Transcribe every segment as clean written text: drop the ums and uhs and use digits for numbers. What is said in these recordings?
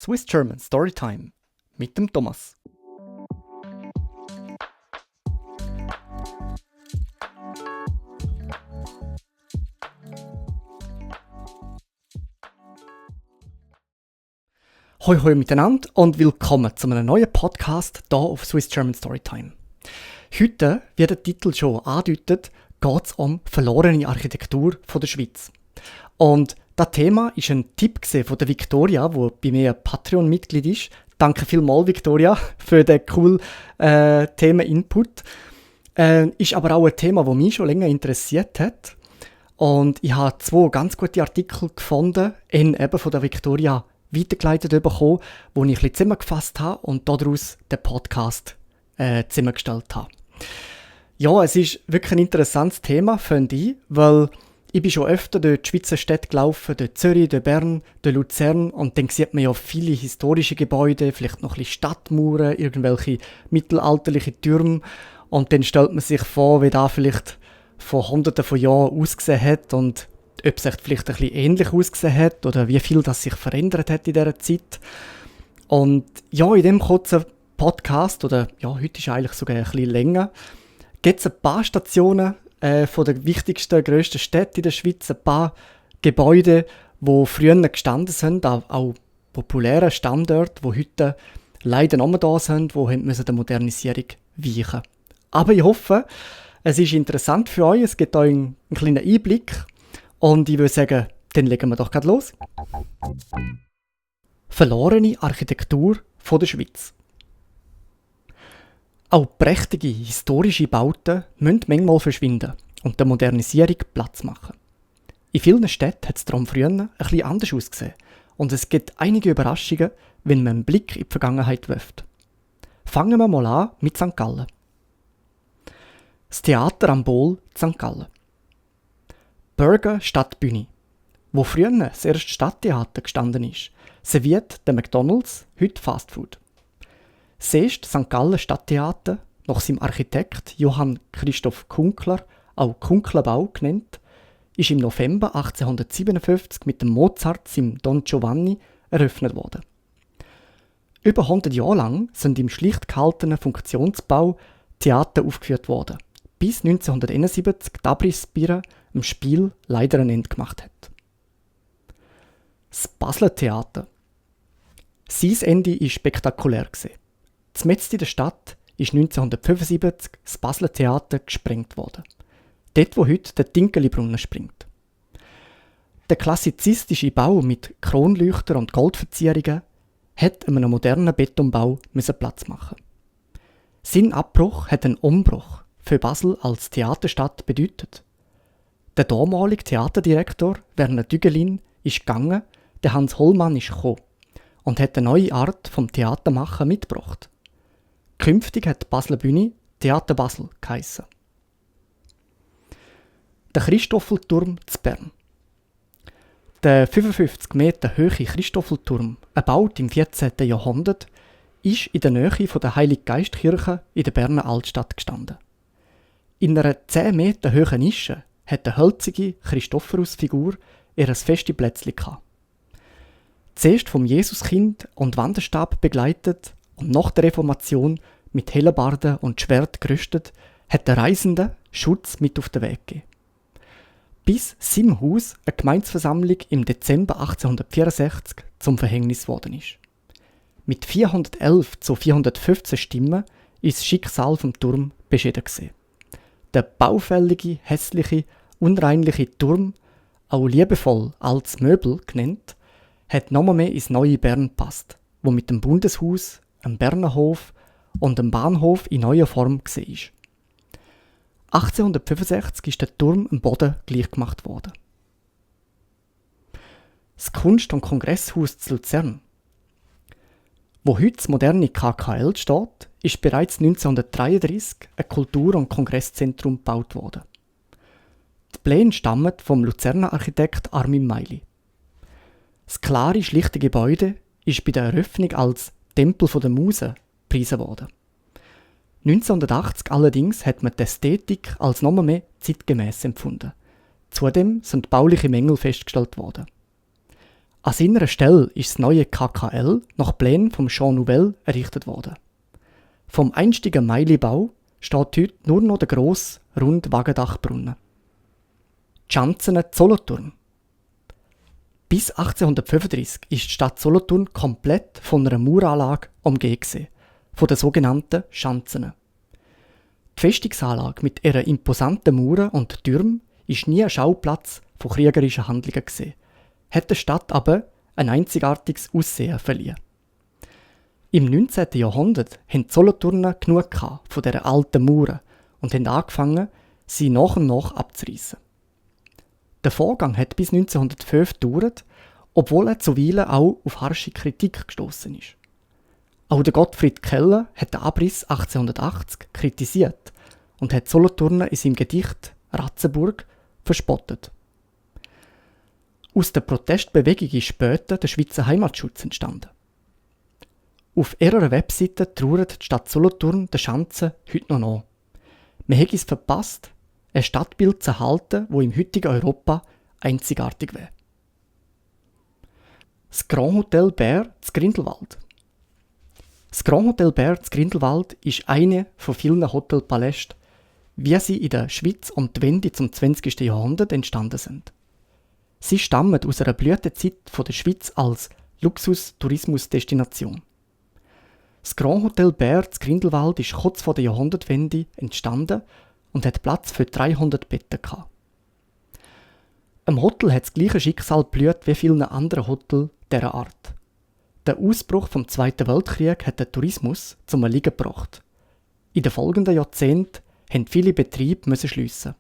Swiss German Storytime mit dem Thomas. Hoi hoi miteinander und willkommen zu einem neuen Podcast hier auf Swiss German Storytime. Heute, wie der Titel schon andeutet, geht es um verlorene Architektur von der Schweiz. Und das Thema ist ein Tipp von der Victoria, die bei mir Patreon-Mitglied ist. Danke vielmals, Victoria, für den coolen Themen-Input. Ist aber auch ein Thema, das mich schon länger interessiert hat. Und ich habe 2 ganz gute Artikel gefunden, eben von der Victoria weitergeleitet bekommen, die ich ein bisschen zusammengefasst habe und daraus den Podcast zusammengestellt habe. Ja, es ist wirklich ein interessantes Thema, finde ich, weil ich bin schon öfter durch die Schweizer Städte gelaufen, durch Zürich, durch Bern, durch Luzern, und dann sieht man ja viele historische Gebäude, vielleicht noch ein bisschen Stadtmauern, irgendwelche mittelalterliche Türme, und dann stellt man sich vor, wie das vielleicht vor Hunderten von Jahren ausgesehen hat und ob es vielleicht ein bisschen ähnlich ausgesehen hat oder wie viel das sich verändert hat in dieser Zeit. Und ja, in diesem kurzen Podcast, oder ja, heute ist eigentlich sogar ein bisschen länger, gibt es ein paar Stationen von den wichtigsten, grössten Städten in der Schweiz, ein paar Gebäude, die früher gestanden sind, auch populäre Standorte, die heute leider noch da sind, die der Modernisierung weichen mussten. Aber ich hoffe, es ist interessant für euch, es gibt euch einen kleinen Einblick. Und ich würde sagen, dann legen wir doch gerade los. Verlorene Architektur von der Schweiz. Auch prächtige historische Bauten müssen manchmal verschwinden und der Modernisierung Platz machen. In vielen Städten hat es darum früher ein bisschen anders ausgesehen und es gibt einige Überraschungen, wenn man einen Blick in die Vergangenheit wirft. Fangen wir mal an mit St. Gallen. Das Theater am Bol St. Gallen. Burger Stadtbühne, wo früher das erste Stadttheater gestanden ist, serviert der McDonald's heute Fastfood. Das erste St. Gallen Stadttheater, nach seinem Architekt Johann Christoph Kunkler, auch Kunklerbau genannt, ist im November 1857 mit dem Mozart im Don Giovanni eröffnet worden. Über 100 Jahre lang sind im schlicht gehaltenen Funktionsbau Theater aufgeführt worden, bis 1971 die Abrissbirne im Spiel leider ein Ende gemacht hat. Das Basler Theater. Sein Ende war spektakulär. Zumindest in der Stadt ist 1975 das Basler Theater gesprengt worden. Dort, wo heute der Tinkelibrunnen springt. Der klassizistische Bau mit Kronleuchter und Goldverzierungen hat einem modernen Betonbau Platz machen. Sein Abbruch hat einen Umbruch für Basel als Theaterstadt bedeutet. Der damalige Theaterdirektor Werner Dügelin ist gegangen, der Hans Hollmann ist gekommen und hat eine neue Art vom Theatermachen mitgebracht. Künftig hat die Basler Bühne Theater Basel geheissen. Der Christoffelturm zu Bern. Der 55 Meter hohe Christoffelturm, erbaut im 14. Jahrhundert, ist in der Nähe von der Heilig-Geist-Kirche in der Berner Altstadt gestanden. In einer 10 Meter hohen Nische hat eine hölzige Christophorus-Figur ihr festes Plätzchen gehabt. Zuerst vom Jesuskind und Wanderstab begleitet und nach der Reformation mit Hellebarden und Schwert gerüstet, hat der Reisende Schutz mit auf den Weg gegeben. Bis seinem Haus eine Gemeindeversammlung im Dezember 1864 zum Verhängnis geworden ist. Mit 411 zu 415 Stimmen ist das Schicksal vom Turm beschieden gewesen. Der baufällige, hässliche, unreinliche Turm, auch liebevoll als Möbel genannt, hat nochmal mehr ins neue Bern gepasst, wo mit dem Bundeshaus, einem Berner Hof und dem Bahnhof in neuer Form war. 1865 ist der Turm am Boden gleichgemacht worden. Das Kunst- und Kongresshaus zu Luzern. Wo heute das moderne KKL steht, ist bereits 1933 ein Kultur- und Kongresszentrum gebaut worden. Die Pläne stammen vom Luzerner Architekt Armin Meili. Das klare, schlichte Gebäude ist bei der Eröffnung als Tempel der Musen gepriesen worden. 1980 allerdings hat man die Ästhetik als noch mehr zeitgemäß empfunden. Zudem sind bauliche Mängel festgestellt worden. An seiner Stelle ist das neue KKL nach Plänen von Jean Nouvel errichtet worden. Vom einstigen Meilibau steht heute nur noch der grosse, runde Wagendachbrunnen. Die Schanzen Solothurn. Bis 1835 ist die Stadt Solothurn komplett von einer Maueranlage umgeben, von den sogenannten Schanzen. Die Festungsanlage mit ihren imposanten Mauern und Türmen ist nie ein Schauplatz von kriegerischen Handlungen gewesen, hat der Stadt aber ein einzigartiges Aussehen verliehen. Im 19. Jahrhundert haben die Solothurner genug von dieser alten Mauern und haben angefangen, sie nach und nach abzureißen. Der Vorgang hat bis 1905 gedauert, obwohl er zuweilen auch auf harsche Kritik gestoßen ist. Auch der Gottfried Keller hat den Abriss 1880 kritisiert und hat Solothurner in seinem Gedicht «Ratzenburg» verspottet. Aus der Protestbewegung ist später der Schweizer Heimatschutz entstanden. Auf ihrer Webseite trauert die Stadt Solothurn der Schanze heute noch nach. Man hätte es verpasst, ein Stadtbild zu erhalten, das im heutigen Europa einzigartig wäre. Das Grand Hotel Bär zu Grindelwald. Das Grand Hotel Bär zu Grindelwald ist eine von vielen Hotelpalästen, wie sie in der Schweiz um die Wende zum 20. Jahrhundert entstanden sind. Sie stammen aus einer Blütezeit der Schweiz als Luxus-Tourismusdestination. Das Grand Hotel Bär zu Grindelwald ist kurz vor der Jahrhundertwende entstanden und hat Platz für 300 Betten gehabt. Am Hotel hat das gleiche Schicksal blüht wie vielen anderen Hotels dieser Art. Der Ausbruch vom Zweiten Weltkrieg hat den Tourismus zum Erliegen gebracht. In den folgenden Jahrzehnten mussten viele Betriebe schliessen.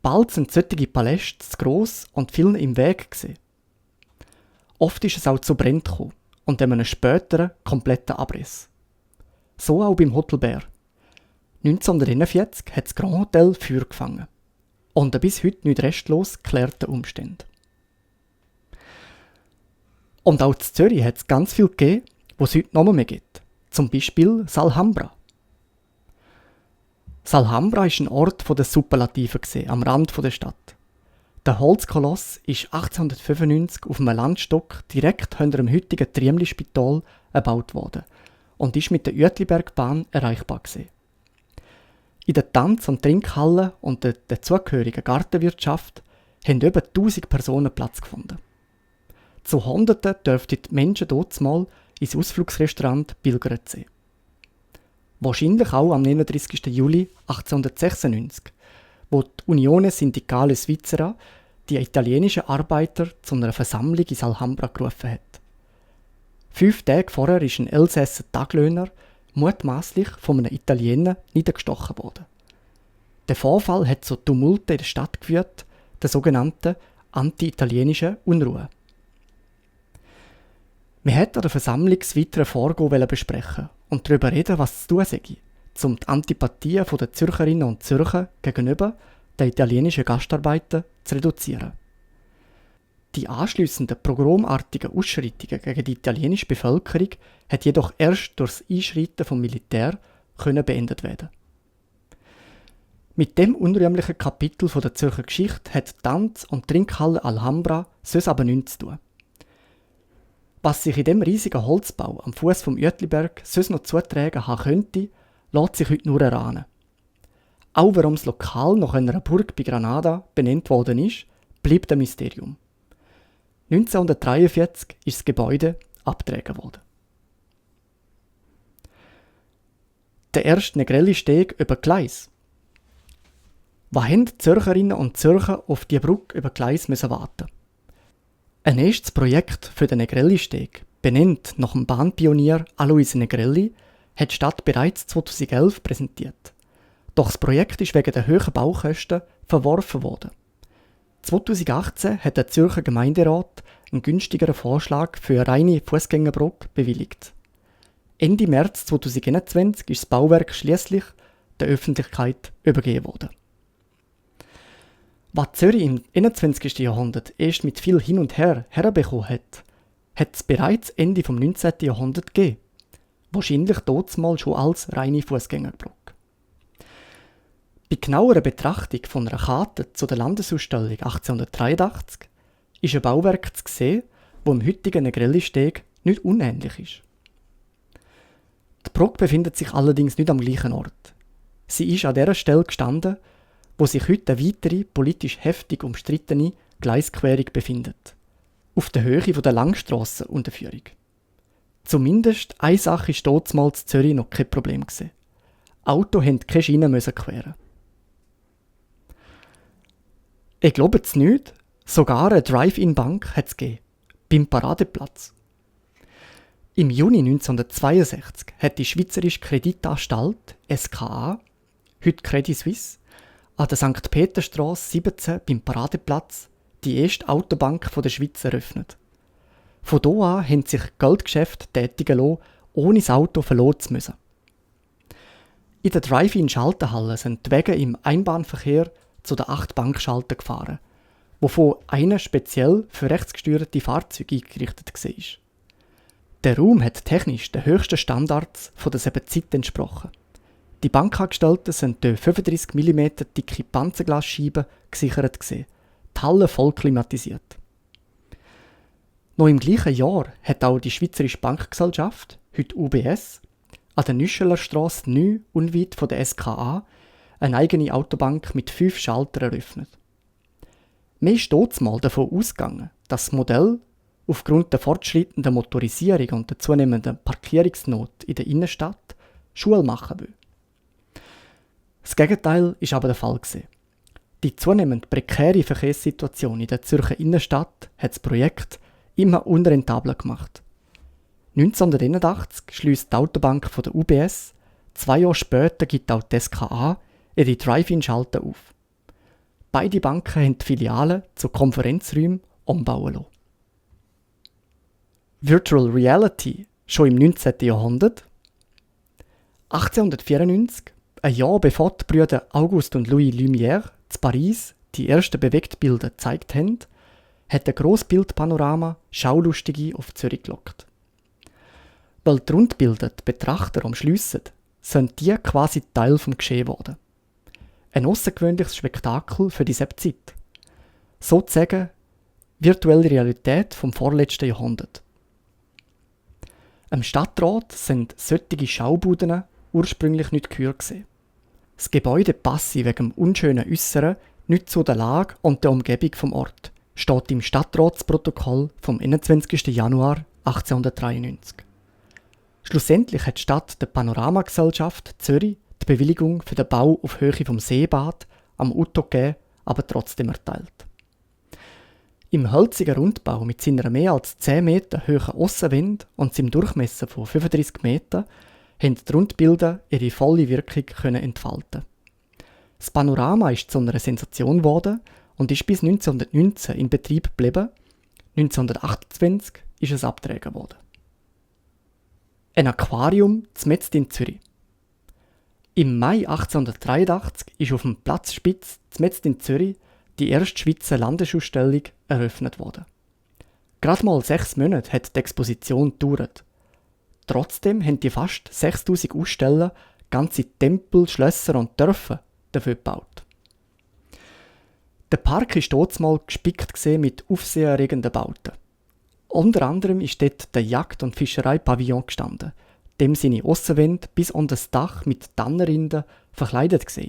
Bald sind solche Paläste zu gross und vielen im Weg gewesen. Oft ist es auch zu Bränden gekommen und einem späteren kompletten Abriss. So auch beim Hotel Bär. 1941 hat das Grand Hotel Feuer gefangen. Unter bis heute nicht restlos geklärten Umständen. Und auch in Zürich hat es ganz viel gegeben, was es heute noch mehr gibt. Zum Beispiel das Alhambra. Das Alhambra war ein Ort der Superlativen am Rand der Stadt. Der Holzkoloss ist 1895 auf einem Landstock direkt hinter dem heutigen Triemli-Spital erbaut worden und ist mit der Uetlibergbahn erreichbar gewesen. In der Tanz- und Trinkhalle und der dazugehörigen Gartenwirtschaft haben über 1000 Personen Platz gefunden. Zu Hunderten dürften die Menschen dort mal ins Ausflugsrestaurant pilgern sehen. Wahrscheinlich auch am 31. Juli 1896, wo die Unione Sindicale Svizzera die italienischen Arbeiter zu einer Versammlung ins Alhambra gerufen hat. 5 Tage vorher ist ein Elsässer Taglöhner mutmaßlich von einem Italiener niedergestochen worden. Der Vorfall hat zu Tumulten in der Stadt geführt, der sogenannten anti-italienischen Unruhe. Wir hätten an der Versammlung das weitere Vorgehen besprechen und darüber reden, was zu tun sei, um die Antipathie der Zürcherinnen und Zürcher gegenüber den italienischen Gastarbeitern zu reduzieren. Die anschliessenden pogromartigen Ausschreitungen gegen die italienische Bevölkerung hat jedoch erst durch das Einschreiten vom Militär beendet werden. Mit dem unrühmlichen Kapitel der Zürcher Geschichte hat die Tanz- und Trinkhalle Alhambra sonst aber nichts zu tun. Was sich in dem riesigen Holzbau am Fuß vom Uetliberg sonst noch zutragen haben könnte, lässt sich heute nur erahnen. Auch warum das Lokal nach einer Burg bei Granada benannt worden ist, bleibt ein Mysterium. 1943 ist das Gebäude abgetragen worden. Der erste Negrelli-Steg über Gleis. Was haben die Zürcherinnen und Zürcher auf die Brücke über Gleis warten? Ein erstes Projekt für den Negrelli-Steg, benannt nach dem Bahnpionier Alois Negrelli, hat die Stadt bereits 2011 präsentiert. Doch das Projekt ist wegen der hohen Baukosten verworfen worden. 2018 hat der Zürcher Gemeinderat einen günstigeren Vorschlag für eine reine Fußgängerbrücke bewilligt. Ende März 2021 ist das Bauwerk schließlich der Öffentlichkeit übergeben worden. Was Zürich im 21. Jahrhundert erst mit viel Hin und Her herbekommen hat es bereits Ende des 19. Jahrhunderts gegeben. Wahrscheinlich damals schon als reine Fußgängerbrücke. Bei genauerer Betrachtung von einer Karte zu der Landesausstellung 1883 ist ein Bauwerk zu sehen, das im heutigen Negrelli-Steg nicht unähnlich ist. Die Brücke befindet sich allerdings nicht am gleichen Ort. Sie ist an der Stelle gestanden, wo sich heute eine weitere, politisch heftig umstrittene Gleisquerung befindet. Auf der Höhe der Langstrassenunterführung. Zumindest eine Sache war damals in Zürich noch kein Problem. Autos mussten keine Schienen queren. Ich glaube es nicht, sogar eine Drive-In-Bank hat es gegeben. Beim Paradeplatz. Im Juni 1962 hat die Schweizerische Kreditanstalt SKA, heute Credit Suisse, an der St. Peterstrasse 17 beim Paradeplatz die erste Autobank der Schweiz eröffnet. Von hier an haben sich Geldgeschäfte tätigen lassen, ohne das Auto verloren zu müssen. In der Drive-In-Schalterhalle sind die Wege im Einbahnverkehr zu den 8 Bankschaltern gefahren, wovon einer speziell für rechtsgesteuerte Fahrzeuge eingerichtet war. Der Raum hat technisch den höchsten Standards von der Zeit entsprochen. Die Bankangestellten sind durch 35 mm dicke Panzerglasscheiben gesichert, die Halle voll klimatisiert. Noch im gleichen Jahr hat auch die Schweizerische Bankgesellschaft, heute UBS, an der Nüschelerstrasse 9 unweit von der SKA eine eigene Autobank mit 5 Schaltern eröffnet. Man ist damals davon ausgegangen, dass das Modell aufgrund der fortschreitenden Motorisierung und der zunehmenden Parkierungsnot in der Innenstadt Schule machen will. Das Gegenteil ist aber der Fall gewesen. Die zunehmend prekäre Verkehrssituation in der Zürcher Innenstadt hat das Projekt immer unrentabler gemacht. 1981 schließt die Autobank von der UBS, 2 Jahre später gibt auch die SKA ihre Drive-In-Schalter auf. Beide Banken haben die Filialen zu Konferenzräumen umbauen lassen. Virtual Reality schon im 19. Jahrhundert. 1894, ein Jahr bevor die Brüder Auguste und Louis Lumière in Paris die ersten Bewegtbilder gezeigt haben, hat ein Grossbildpanorama Schaulustige auf Zürich gelockt. Weil die Rundbilder die Betrachter umschliessen, sind die quasi Teil vom Geschehen geworden. Ein außergewöhnliches Spektakel für diese Zeit. Sozusagen virtuelle Realität vom vorletzten Jahrhundert. Am Stadtrat sind solche Schaubuden ursprünglich nicht gehört gewesen. Das Gebäude passe wegen dem unschönen Äußeren nicht zu der Lage und der Umgebung vom Ort, steht im Stadtratsprotokoll vom 21. Januar 1893. Schlussendlich hat die Stadt der Panoramagesellschaft Zürich die Bewilligung für den Bau auf Höhe vom Seebad am Utto gegeben, aber trotzdem erteilt. Im hölzigen Rundbau mit seiner mehr als 10 Meter hohen Aussenwand und seinem Durchmesser von 35 Metern haben die Rundbilder ihre volle Wirkung entfalten. Das Panorama ist zu einer Sensation geworden und ist bis 1919 in Betrieb geblieben. 1928 ist es abgetragen worden. Ein Aquarium mitten in Zürich. Im Mai 1883 ist auf dem Platz Spitz mitten in Zürich die erste Schweizer Landesausstellung eröffnet worden. Gerade mal 6 Monate hat die Exposition gedauert. Trotzdem haben die fast 6000 Aussteller ganze Tempel, Schlösser und Dörfer dafür gebaut. Der Park war damals gespickt mit aufsehenerregenden Bauten. Unter anderem ist dort der Jagd- und Fischerei-Pavillon gestanden, dem seine Aussenwände bis an das Dach mit Tannenrinden verkleidet war.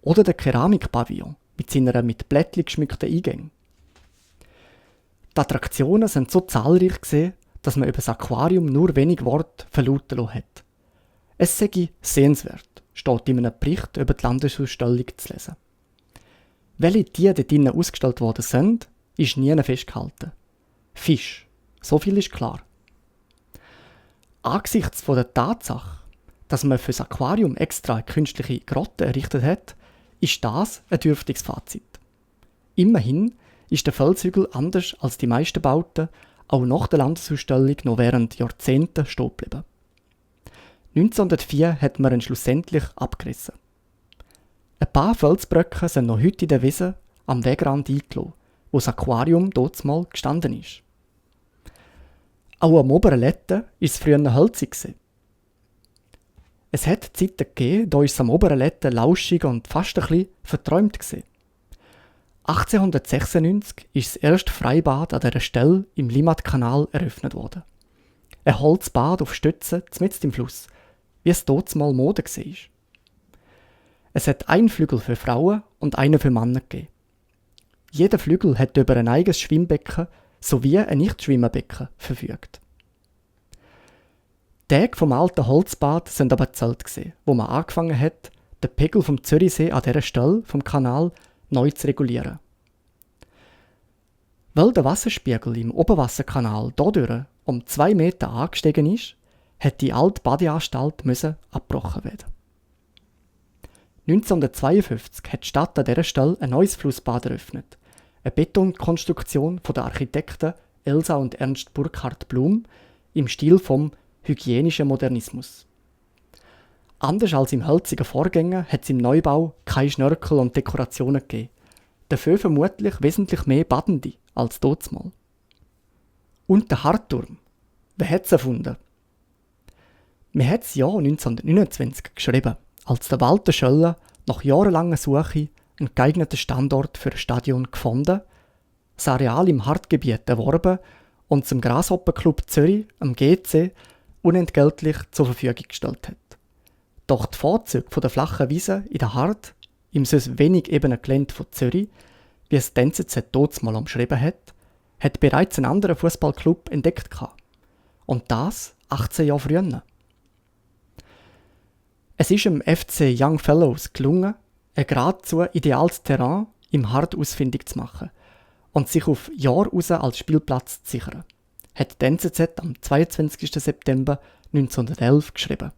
Oder der Keramikpavillon mit seiner mit Blättchen geschmückten Eingängen. Die Attraktionen sind so zahlreich gewesen, dass man über das Aquarium nur wenig Worte verlauten lassen hat. Es sei sehenswert, steht in einem Bericht über die Landesausstellung zu lesen. Welche Tiere dort drinnen ausgestellt worden sind, ist nie festgehalten. Fisch, so viel ist klar. Angesichts von der Tatsache, dass man für das Aquarium extra eine künstliche Grotte errichtet hat, ist das ein dürftiges Fazit. Immerhin ist der Felshügel anders als die meisten Bauten auch nach der Landesausstellung noch während Jahrzehnten stehen geblieben. 1904 hat man ihn schlussendlich abgerissen. Ein paar Felsbröcke sind noch heute in der Wiese am Wegrand eingelassen, wo das Aquarium dort mal gestanden ist. Auch am oberen Letten war es früher hölzig. Es hat Zeiten gegeben, da war es am oberen Letten lauschig und fast ein bisschen verträumt gewesen. 1896 ist das erste Freibad an dieser Stelle im Limmatkanal eröffnet worden. Ein Holzbad auf Stützen mitten im Fluss, wie es dort mal Mode war. Es hat einen Flügel für Frauen und einen für Männer gegeben. Jeder Flügel hat über ein eigenes Schwimmbecken sowie ein Nichtschwimmenbecken verfügt. Die Tage vom alten Holzbad sind aber zählt gewesen, wo man angefangen hat, den Pegel vom Zürichsee an dieser Stelle vom Kanal neu zu regulieren. Weil der Wasserspiegel im Oberwasserkanal dadurch um 2 Meter angestiegen ist, hat die alte Badeanstalt abgebrochen werden. 1952 hat die Stadt an dieser Stelle ein neues Flussbad eröffnet. Eine Betonkonstruktion von den Architekten Elsa und Ernst Burkhard Blum im Stil vom hygienischen Modernismus. Anders als im hölzigen Vorgänger hat es im Neubau keine Schnörkel und Dekorationen gegeben. Dafür vermutlich wesentlich mehr Badende als dortmal. Und der Hartturm. Wer hat es erfunden? Man hat das Jahr 1929 geschrieben, als der Walter Schöller nach jahrelanger Suche einen geeigneten Standort für ein Stadion gefunden, das Areal im Hartgebiet erworben und zum Grasshopper-Club Zürich, am GC, unentgeltlich zur Verfügung gestellt hat. Doch die Vorzüge der flachen Wiese in der Hart, im sonst wenig ebenen Gelände von Zürich, wie es die NZZ dort mal umschrieben hat bereits ein anderer Fußballclub entdeckt gehabt. Und das 18 Jahre früher. Es ist dem FC Young Fellows gelungen, ein geradezu ideales Terrain im Hart ausfindig zu machen und sich auf Jahre raus als Spielplatz zu sichern, hat die NZZ am 22. September 1911 geschrieben.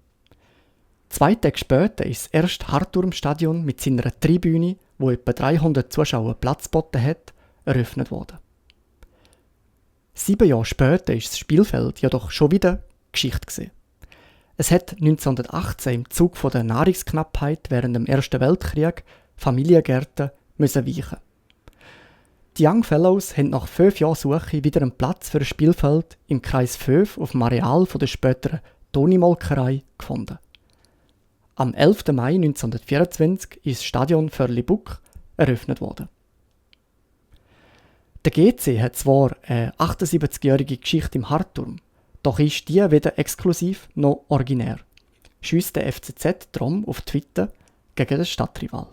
2 Tage später ist das erste Hartturmstadion mit seiner Tribüne, wo etwa 300 Zuschauer Platz geboten hat, eröffnet worden. 7 Jahre später ist das Spielfeld jedoch schon wieder Geschichte gewesen. Es hat 1918 im Zug von der Nahrungsknappheit während dem Ersten Weltkrieg Familiengärten weichen. Die Young Fellows haben nach 5 Jahren Suche wieder einen Platz für ein Spielfeld im Kreis 5 auf dem Areal von der späteren Toni-Molkerei gefunden. Am 11. Mai 1924 ist das Stadion Förrlibuck eröffnet worden. Der GC hat zwar eine 78-jährige Geschichte im Hartturm, doch ist die weder exklusiv noch originär. Schiesst der FCZ drum auf Twitter gegen den Stadtrival.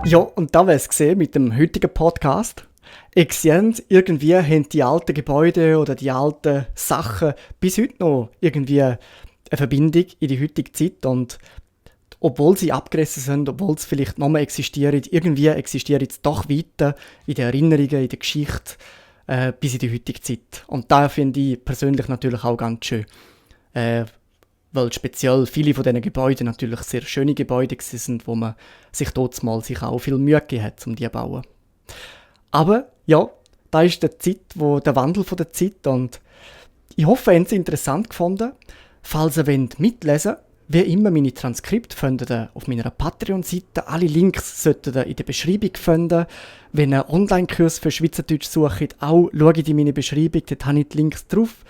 Ja, und da wär's gesehen mit dem heutigen Podcast. Ich sehe, irgendwie haben die alten Gebäude oder die alten Sachen bis heute noch irgendwie eine Verbindung in die heutige Zeit, und obwohl sie abgerissen sind, obwohl sie vielleicht noch mehr existieren, irgendwie existieren sie doch weiter in den Erinnerungen, in der Geschichte, bis in die heutige Zeit. Und da finde ich persönlich natürlich auch ganz schön, weil speziell viele von diesen Gebäuden natürlich sehr schöne Gebäude sind, wo man sich dort mal auch viel Mühe gegeben hat, um die zu bauen. Aber ja, da ist der Wandel von der Zeit, und ich hoffe, ihr habt es interessant gefunden. Falls ihr mitlesen wollt, wie immer, meine Transkripte findet ihr auf meiner Patreon-Seite. Alle Links solltet ihr in der Beschreibung finden. Wenn ihr einen Online-Kurs für Schweizerdeutsch sucht, auch schaut in meine Beschreibung, dort habe ich die Links drauf.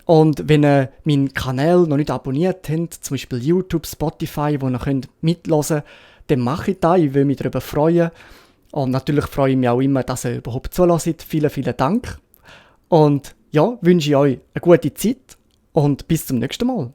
Und wenn ihr meinen Kanal noch nicht abonniert habt, zum Beispiel YouTube, Spotify, wo ihr mitlesen könnt, dann mache ich das. Ich würde mich darüber freuen. Und natürlich freue ich mich auch immer, dass ihr überhaupt zuhört. Vielen, vielen Dank. Und ja, wünsche ich euch eine gute Zeit und bis zum nächsten Mal.